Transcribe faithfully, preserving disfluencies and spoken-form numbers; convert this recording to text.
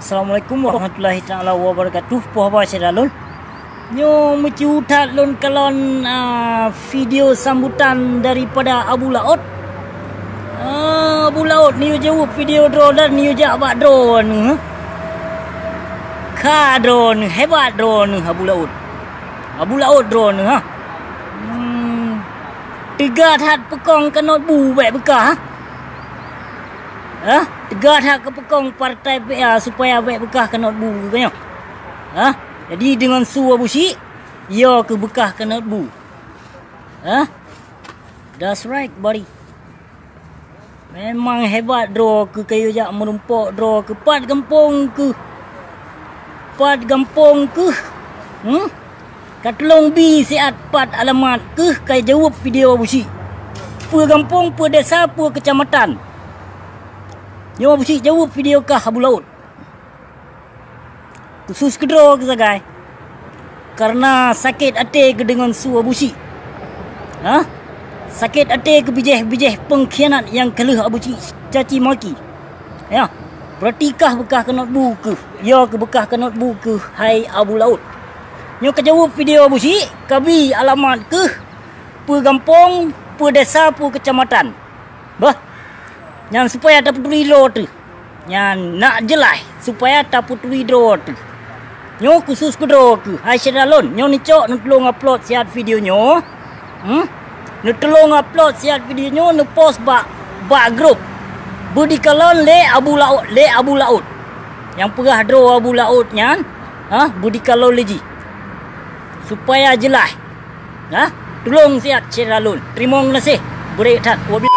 Assalamualaikum warahmatullahi taala wabarakatuh. Poh haba syedara lôn. Nyoe meucue that lôn kalon, ah, video sambutan daripada Abu Laôt. Ah, Abu Laôt neuyue jaweueb video droeneuh, neuyue jak bak droeneuh. Ka droeneuh, hebat droeneuh Abu Laôt. Abu Laôt droeneuh, ha. Hmm. Teuga that peukong keunot bu bék beukah, ha? Hah? Teuga that keu peukong partai P A supaya bék beukah keunot bu keu nyoe. Hah? Jadi deungon su Abu Syik, yo keu beukah keunot bu. Hah? That's right, buddy. Memang hebat droe keuh, ka yue jak meurumpok droe keuh, pat gampông keuh. Pat gampông keuh. Hmm? Ka tulông bi siat pat alamat keuh, ka jaweueb video Abu Syik. Peue gampông, peue desa, peue keucamatan. Nyoe Abu Syik jaweueb video kah Abu Laôt. Khusus keudroe keuh sagai. Karena sakét até keuh deungon su Abu Syik. Hah? Sakét até keuh bijéh-bijéh peungkhianat nyang ka lheueh Abu Syik caci maki. Ya, berarti kah beukah keunot bu keuh. Yo keu beukah keunot bu keuh, hai Abu Laôt. Nyoe ka jaweueb video Abu Syik, ka bi alamat keuh, peue gampông, peue desa, peue keucamatan. Bah, nyan supaya tapeuturi droe teuh. Nyan nak jeulaih supaya tapeuturi droe teuh. Nyoe khusus keudroe keuh, hai syedara lôn. Nyoe neucok neutulông upload siat video nyoe. Hmm? Neutulông upload siat video nyoe, neupost bak, bak grup. Beudikalon lé Abu Laôt, lé Abu Laôt. Nyang peugah droe Abu Laôt nyan, ha, beudikalon lé jih. Supaya jeulaih. Ha? Tulông siat syedara lôn. Teurimong geunaséh. Beurek that. Wabi-